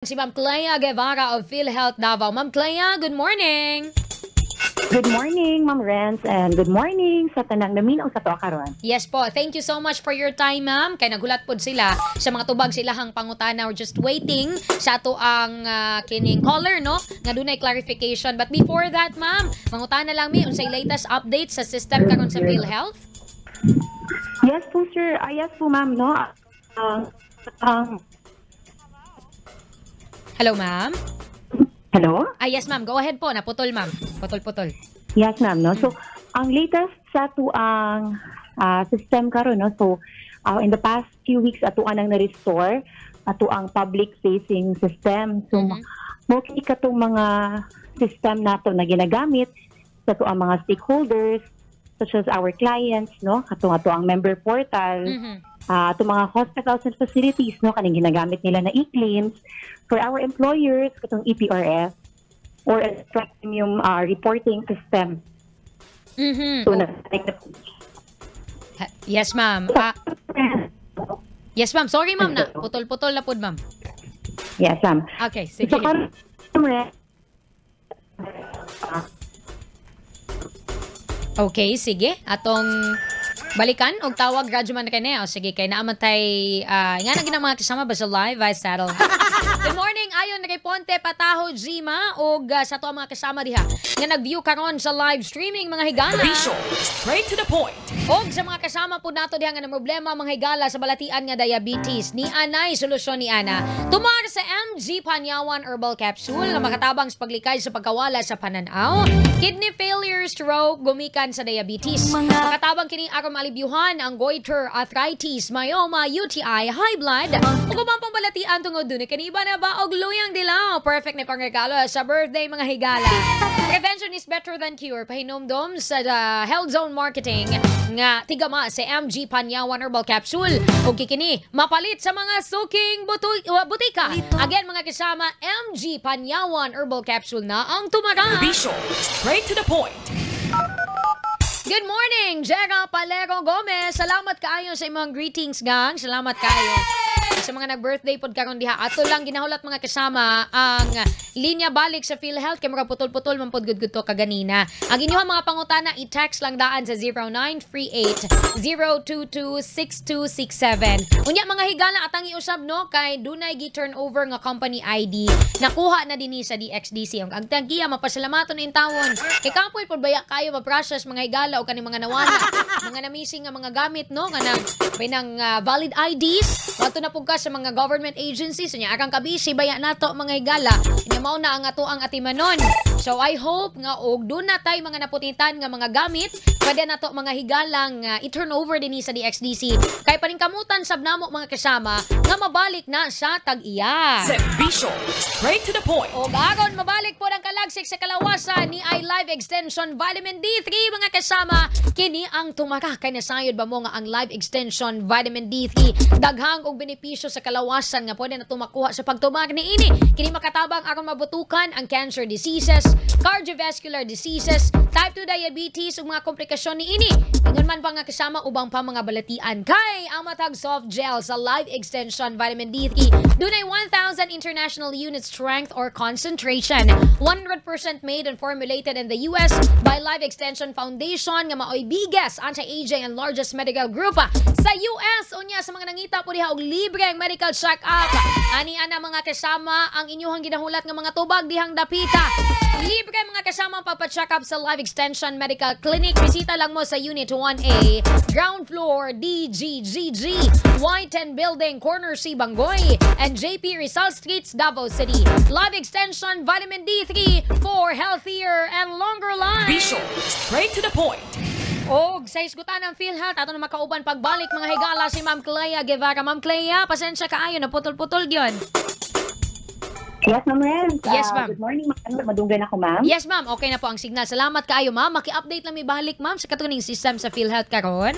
Si Ma'am Clea Guevara of PhilHealth Davao. Ma'am Clea, good morning! Good morning, Ma'am Renz, and good morning sa tanang naminaw sa atoa karon. Yes po, thank you so much for your time, ma'am. Kay naghulat pod sila sa mga tubag sa ilahang pangutana. We're just waiting sa ato ang kining caller, no? Nga dunay clarification. But before that, ma'am, mangutana lang mi unsay latest update sa system karon sa PhilHealth? Yes po, sir. Yes po, ma'am, no? Hello, ma'am. Hello? Ah, yes, ma'am. Go ahead po. Naputol, ma'am. Putol-putol. Yes, ma'am, no? So, ang latest sa atoang system karon, no? So, in the past few weeks, ato ang na-restore ato ang public-facing system. So, mao kini katong mga system nato na ginagamit sa atoang mga stakeholders such as our clients, no? Katong ato ang member portal, ato mga hospitals and facilities, no, kaning ginagamit nila na e-claims, for our employers, katong EPRS or electronic premium reporting system. So, na Yes, ma'am. Yes, ma'am. Sorry, ma'am, na. Putol-putol na pod, ma'am. Yes, ma'am. Okay, sige. So, karon, Okay, sige. Atong balikan og tawag radyo man kay. O sige, kay naa man tay nga na ginang mga kasama ba sa live I settle. Good morning ayon kay Ponte Pataho Gima og sa ato ang mga kasama diha nga nag-view karon sa live streaming, mga higala. Be short, straight to the point. Og sa mga kasama po nato diha nga problema, mga higala, sa balatian nga diabetes, ni anay solusyon ni ana. Tumar sa MG Panyawan Herbal Capsule nga makatabang sa paglikay sa pagkawala sa pananaw, kidney failure, stroke, gumikan sa diabetes. Makatabang kini aron malibyuhan ang goiter, arthritis, myoma, UTI, high blood, ug uban pang balatian tungod dun kaniba na ba og luyang dilaw. Perfect na pangregalo sa birthday, mga higala. Prevention is better than cure. Pahinomdom sa Health Zone Marketing nga tigama sa MG Panyawan Herbal Capsule. Ug kini mapalit sa mga suking butika. Again, mga kasama, MG Panyawan Herbal Capsule na ang tumara. Be short, straight to the point. Good morning, Jera Palero Gomez. Salamat kaayo sa imong greetings, gang. Salamat kaayo. Sa mga nag-birthday pod karon diha, ato lang ginahulat, mga kasama, ang linya balik sa PhilHealth kay murag putol-putol man pod gud to kaganina. Ang inyong mga pangutana, i-text lang daan sa 0938 022 6267. Unya, mga higala, atang iusab, no, kay dunay gi turnover nga company ID. Nakuha na dinhi sa DXDC. Ang taggiya mapasalamaton in tawon. Kay kapoy pod baya kayo ma-process, mga higala, o kaning mga nawala, mga na-missing nga mga gamit, no, nga nang may nang valid IDs. Wato na pud ka sa mga government agencies unya akang kabisi baya nato, mga higala. Nya mao na ang ato ang atimanon. So I hope nga og duna na tay mga naputitan nga mga gamit, pwede nato, mga higalang, i-turn over dinhi sa DXDC. Kay paningkamutan sab namo, mga kasama, nga mabalik na sa tag-iya. Be short, straight to the point. O aron mabalik po ang kalagsik sa kalawasan ni I Live Extension Vitamin D3, mga kasama, kini ang tumaka. Kay nasayod ba mo nga ang Live Extension Vitamin D3 daghang og benepisyo sa kalawasan nga pwede na tumakuha sa pagtumar ni ini? Kini makatabang aron mabutukan ang cancer diseases, cardiovascular diseases, type 2 diabetes ug mga komplikasyon ni ini. Ingon man pa nga kasama ubang pa mga balatian kay ang matag soft gel sa Live Extension Vitamin D3 dunay 1,000 international unit strength or concentration. 100% made and formulated in the US by Live Extension Foundation nga maoy biggest anti-aging and largest medical group sa US. Unya sa mga nangita po diha og libre ang medical check-up. Ani ana, mga kasama, ang inyuhang ginahulat nga mga tubag dihang dapita. Libre, mga kasama, ang pagpa-check up sa Live Extension Medical Clinic. Bisita lang mo sa Unit 1A, ground floor DGGG, Y10 Building, Corner C Bangoy, and JP Rizal Streets, Davao City. Live Extension Vitamin D3 for healthier and longer life. Be short, straight to the point. Og sa hisgutan ng PhilHealth, ato na makauban pagbalik, mga higala, si Ma'am Clea Guevara. Ma'am Clea, pasensya kaayo, naputol-putol gyud. Yes, Ma'am Renz. Yes, ma'am. Good morning, ma'am. Madunggan ako, ma'am. Yes, ma'am. Okay na po ang signal. Salamat kaayo, ma'am. Maki-update lang mi balik, ma'am, sa katuning system sa PhilHealth karon.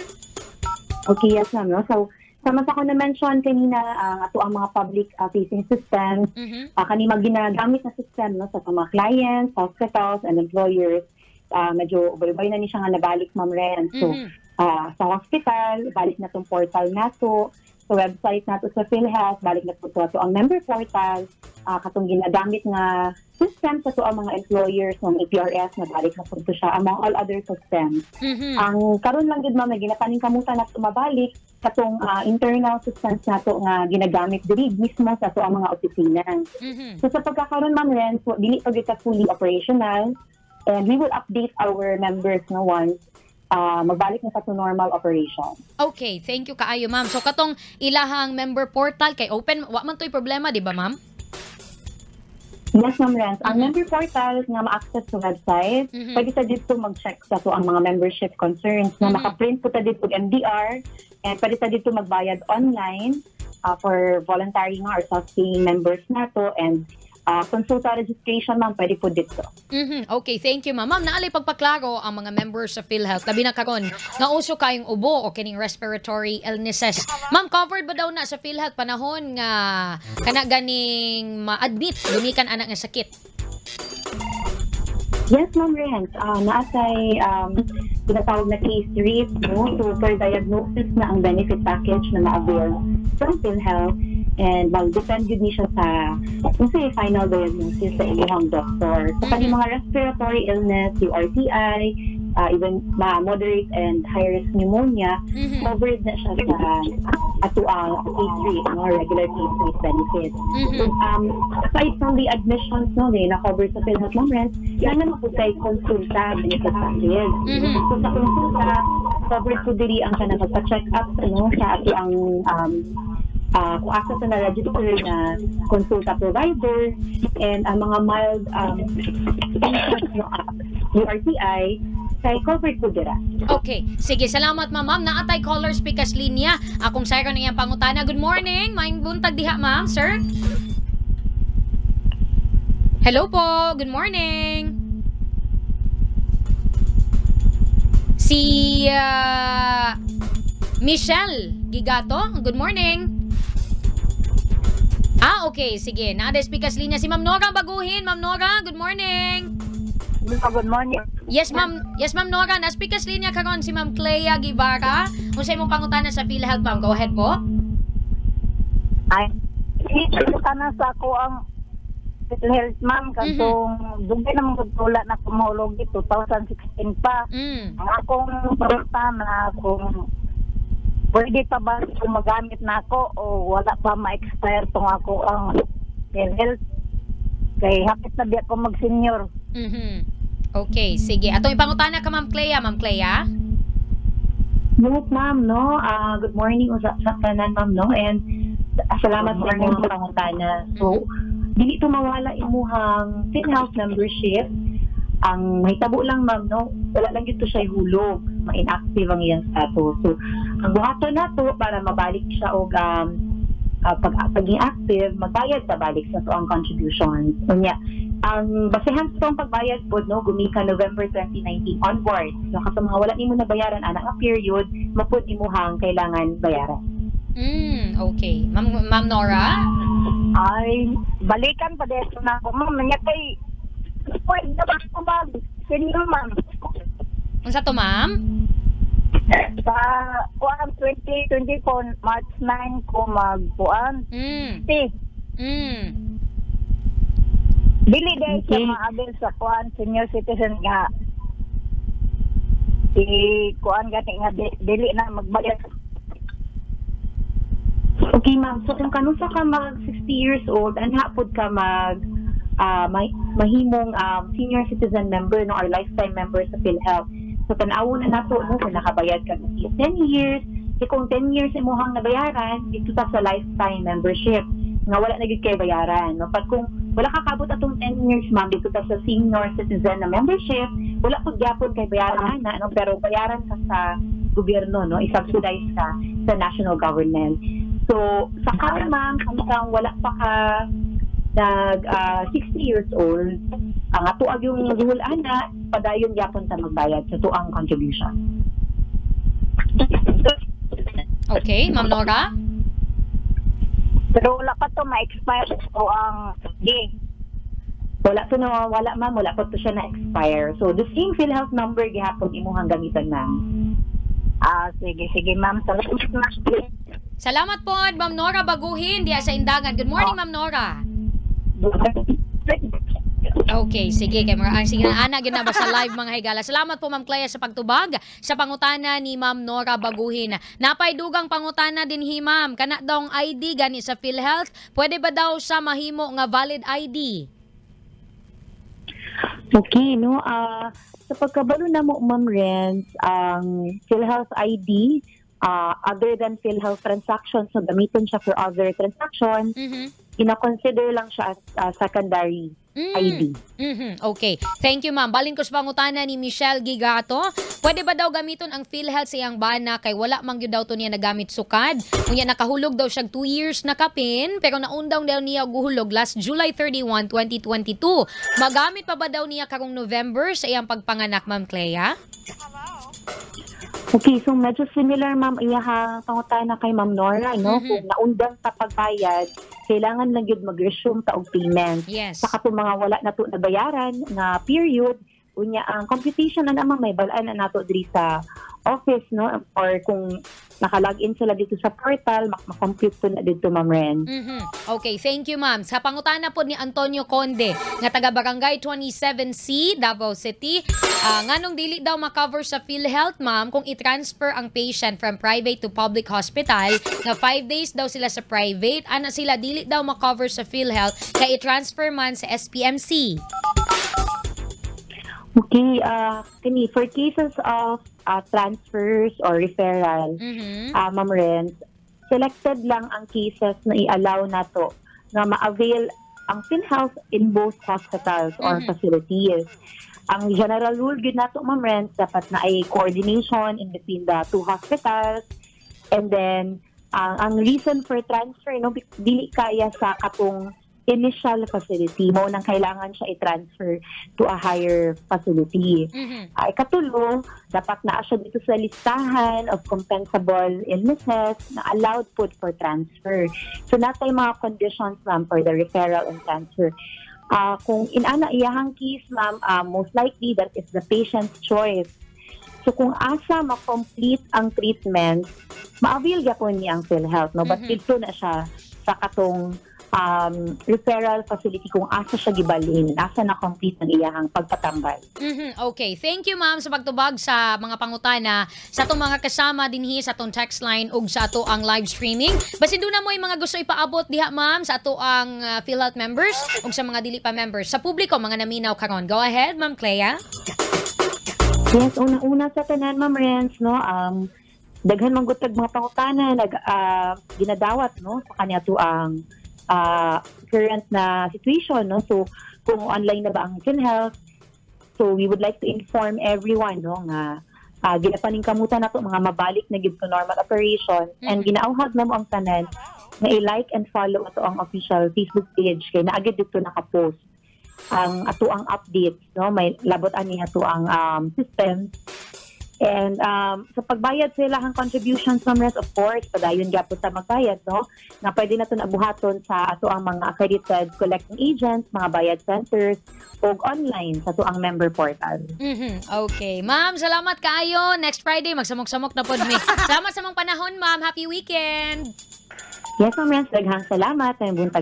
Okay, yes, ma'am. No? So, sama sa ko na-mention kanina, ang ato ang mga public facing systems, kani mga ginagamit na system, no, sa mga clients, hospitals, and employers. Medyo ubay-ubay na ni siya nga nabalik, Ma'am Ren. So, sa hospital, balik na tong portal nato. So, Sa website nato sa PhilHealth, balik na po to ato ang member portal, katong ginagamit nga system sa ato ang mga employers ng EPRS na balik na po to siya among all other systems. Ang karon lang gid, ma'am, na ginapaningkamutan nato mabalik katong internal systems nato nga ginagamit diri mismo sa ato ang mga opisina. So sa pagkakaroon, Ma'am Ren, so, dili pa gyud ta fully operational and we will update our members, no, once magbalik na sa to normal operation. Okay, thank you kaayo, ma'am. So katong ilahang member portal kay open, wa man to'y problema, di ba, ma'am? Yes, Ma'am Renz. Ang member portal nga ma-access sa website, pwede ta dito mag-check sa ato ang mga membership concerns na maka-print po ta dito og MDR and pwede ta dito magbayad online for voluntary nga or self-paying members nato and konsulta registration, ma'am, pwede po dito. Okay, thank you, ma'am. Ma'am, naa lay pagpaklaro ang mga members sa PhilHealth, labi na karon nga uso kayong ubo o kining respiratory illnesses. Ma'am, covered ba daw na sa PhilHealth panahon nga kana ganing ma-admit gumikan ana nga sakit? Yes, Ma'am Renz. Naa say tinatawag na case rate, no? So, per diagnosis na ang benefit package na ma-avail from PhilHealth and mag-depend yun ni siya sa kung sa final diagnosis sa inyong doctor. So, kani mga respiratory illness, URTI, even moderate and high-risk pneumonia, covered na siya sa ato ang case rate, no? Regular case rate benefit. So, aside from the admissions, no, na na-cover sa PhilHealth, Ma'am Renz, naa naman po kay konsulta benefit package. So, sa konsulta, covered po diri ang kanang magpa-check up, ano, sa ato ang kung asa sa na-register na konsulta provider and ang mga mild symptoms, no, URTI, kay covered po dira. Okay. Sige, salamat, ma'am. Ma'am, naa tay caller speakers linya. Akong sayron ang iyang pangutana. Good morning. Maayong buntag diha, ma'am, sir. Hello po. Good morning. Si Michelle Gigato. Good morning. Ah, okay. Sige. Naa speakers linya si Ma'am Nora Baguhin. Ma'am Nora, good morning. Good morning. Yes, ma'am. Yes, Ma'am Nora. Na speakers linya karon si Ma'am Clea Guevara. Kung sa imong pangutana sa PhilHealth, ma'am, go ahead po. Ay, kana sa ako ang PhilHealth, ma'am, katong dugay naman gud tula na kumahulog, 2016 pa. Ang akong pangutana kung pwede pa ba kung magamit na ako o wala pa ma-expire tong ako ang PhilHealth. Kay hapit na biya ko mag-senior. Okay, sige. Atong ipangutana ka, Ma'am Clea. Ma'am Clea? Yes, ma'am, no? Good morning sa tanan, ma'am, no? And salamat sa imong pangutana. So, dili to mawala imuhang PhilHealth membership. Ang mahitabo lang, ma'am, no? Wala lang gyud to siya hulog, ma-inactive ang iyang status. So, ang buhaton nato para mabalik siya og pag paging active, magbayad sa balik sa ang contributions. Unya, ang basehan sa itong pagbayad po, no, gumikan November 2019 onwards. No, kasi mga wala nimo nabayaran ana nga period, mao pud imuhang kailangan bayaran. Okay. Ma'am, Ma'am Nora? Ay, balikan pa dito na ako, ma'am. Nya kay, pwede na ba ako mag senior, ma'am? Unsa to, ma'am? Sa kuan 2024 March 9 ko magkuan. Si dili dahil siya ma-avail sa kuan senior citizen nga si kuan gani nga dili na magbayad. Okay, ma'am. So, kung kanusa ka mag 60 years old, anha pod ka mag mahimong senior citizen member, no, or lifetime member sa PhilHealth. So, tan-awon na nato, no, kung nakabayad ka at least 10 years. Kay kung 10 years imuhang nabayaran, dito ta sa lifetime membership nga wala na gyud kay bayaran, no? Pag kung wala ka kabot atong 10 years, ma'am, dito ta sa senior citizen na membership, wala pud gyapon kay bayaran ana, no? Pero bayaran ka sa gobyerno, no? I-subsidize ka sa national government. So, sa karon, ma'am, hanggang wala pa ka nag 60 years old, ang ato ag yung rule ana, padayon gyapon ta magbayad sa tuang contribution. Okay, Ma'am Nora? Pero wala pa to ma-expire o ang di. Wala to nawawala, ma'am, wala pa to siya na-expire. So, the same PhilHealth number gihapon imuhang gamiton, ma'am. Ah, sige, sige, ma'am. Salamat, ma'am. Salamat po, Ma'am Nora Baguhin diya sa Indangan. Good morning, Ma'am Nora. Okay, sige kay mga ang sige na ana gyud na ba sa live, mga higala. Salamat po, Ma'am Clea, sa pagtubag sa pangutana ni Ma'am Nora Baguhin. Napay dugang pangutana dinhi, Ma'am. Kana daw ang ID gani sa PhilHealth, pwede ba daw sa mahimo nga valid ID? Okay, no? Sa pagkabalo na mo, Ma'am Renz, ang PhilHealth ID, other than PhilHealth transactions, so gamiton siya for other transactions, ina-consider lang siya as secondary ID. Okay. Thank you, ma'am. Balin ko sa pangutana ni Michelle Gigato. Pwede ba daw gamiton ang PhilHealth sa iyang bana kay wala man gyud daw to niya nagamit sukad? Unya nakahulog daw siya 2 years na kapin pero naundaw daw niya og hulog last July 31, 2022. Magamit pa ba daw niya karong November sa iyang pagpanganak, Ma'am Clea? Okay, so medyo similar, ma'am, iyahang pangutana kay Ma'am Nora, no? Kung naundang ta pagbayad, kailangan lang yun mag-resume ta og payment. Sa katong mga wala na to nabayaran nga period, unya ang computation na naman may balaan na nato diri sa office, no? Or kung naka-login sila dito sa portal, ma-compute to na dito, Ma'am Ren. Okay, thank you, ma'am. Sa pangutana po ni Antonio Conde nga taga Barangay 27C, Davao City, nganong dili daw ma-cover sa PhilHealth, ma'am, kung i-transfer ang patient from private to public hospital nga 5 days daw sila sa private, ana sila dili daw ma-cover sa PhilHealth kay i-transfer man sa SPMC? Okay, kini for cases of transfers or referral, Ma'am Renz, selected lang ang cases na i-allow nato nga ma-avail ang PhilHealth in both hospitals or facilities. Ang general rule gyud nato, Ma'am Renz, dapat na ay coordination in between the two hospitals and then ang reason for transfer, no, dili kaya sa katong initial facility mo nang kailangan siya i-transfer to a higher facility. Ay katulo, dapat naa siya dito sa listahan of compensable illnesses na allowed pud for transfer. So natay mga conditions, ma'am, for the referral and transfer. Kung inana iyahang case, ma'am, most likely that is the patient's choice. So kung asa ma-complete ang treatment, ma-avail gyapon niya ang PhilHealth, no? But dito na siya sa katong referral facility kung asa siya gibalhin, asa na complete ang iyahang pagpatambal. Okay, thank you, ma'am, sa pagtubag sa mga pangutana sa atong mga kasama dinhi sa atong text line ug sa ato ang live streaming. Basin duna mo yung mga gusto ipaabot diha, ma'am, sa ato ang PhilHealth members ug sa mga dili pa members, sa publiko mga naminaw karon. Go ahead, Ma'am Clea. Yes, una-una sa tanan, Ma'am Renz, no, daghan man gud tag mga pangutana nag ginadawat, no, sa kanya to ang current na situation, no? So kung online na ba ang PhilHealth? So we would like to inform everyone, no, nga ginapaningkamutan nato mga mabalik na gid to normal operation and ginaauhag namo ang tanan nga i-like and follow ato ang official Facebook page kay naa gyud dito naka-post ang ato ang updates, no, may labot ani ato ang system. And sa pagbayad sa ilahang contributions, Ma'am Renz, of course, padayon gyapon ta magbayad, no? Na pwede na to nabuhaton sa ato ang mga accredited collecting agents, mga bayad centers, ug online sa ato ang member portal. Okay. Ma'am, salamat kaayo. Next Friday, magsamok-samok na pod mi. Salamat sa mong panahon, ma'am. Happy weekend! Yes, Ma'am Renz, daghang salamat. Maayong buntag.